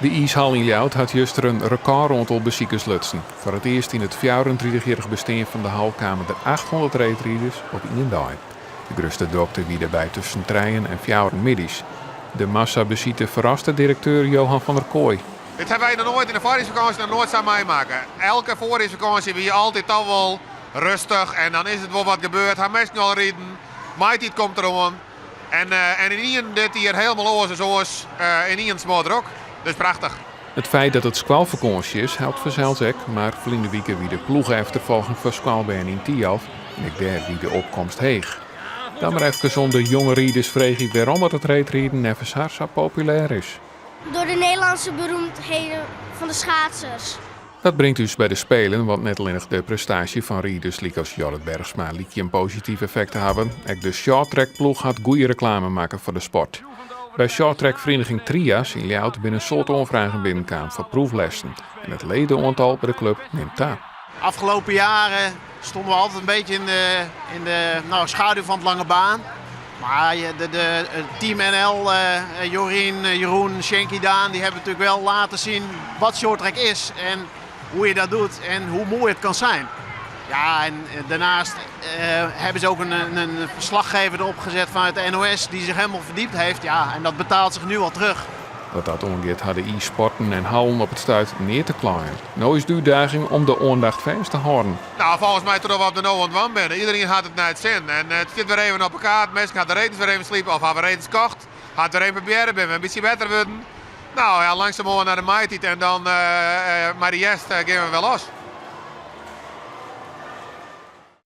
De iishal yn Ljouwert hat juster in rekôroantal besikers lutsen. Foar it earst yn it 34-jierrich bestean fan de hal kamen der 800 reedriders op ien dei. De grutste drokte wie dêrby tusken trijen en fjouweren middeis. De massabesite ferraste direkteur Johan van der Kooi. Dit hawwe wy noch noait yn de foarjiersfakânsje noch noait sa meimakke. Elke foarjiersfakânsje wie altyd al wol rêstich en dan is it wol wat gebeurd, ha minsken al riden, maitiid komt deroan. En, en ynienen dit jier hielendal oars as oars, ynienen smoardrok. Dus prachtich. It feit dat it skoalfakânsje is, helpt fansels ek, mar ferline wike wie de ploege-efterfolging foar skoalbern yn Thialf en ek dêr wie de opkomst heech. Dan mar efkes oan de jonge riders freegje wêrom it reedriden neffens har sa populêr is. Door de Nederlandse beroemdheden fan de schaatsers. Dat bringt ús by de Spelen, want net allinnich de prestaasje fan riders lykas Jorrit Bergsma lykje in posityf effekt te hawwen. Ek de shorttrackploech hat goede reklame makke foar de sport. By shorttrackferieniging Trias yn Ljouwert binne in soad oanfragen binnenkaam foar proeflessen en it ledeoantal by de klup nimt ta. Afgelopen jaren stonden we altijd een beetje in de, nou, schaduw van het lange baan. Maar de Team NL, Jorien, Jeroen, Sjenky, Daan, die hebben natuurlijk wel laten zien wat shorttrack is en hoe je dat doet en hoe mooi het kan zijn. Ja, en daarnaast hebben ze ook een verslaggever erop gezet vanuit de NOS die zich helemaal verdiept heeft. Ja, en dat betaalt zich nu al terug. Wat dat oangiet ha de iissporten en hallen op it stuit neat te kleien. No is de útdaging om de oandacht fêst te hâlden. Nou, folgens my troch wat we no oan it dwaan binne. Iderien hat it nei it sin. En it stiet wer even op 'e kaart. Minsken ha de redens wer even slipe of hawwe redens kocht. Ha it wer even probearre, binne we in bytsje better wurden. Nou ja, langsumoan nei de maitiid en dan mei de hjerst gean we wer los.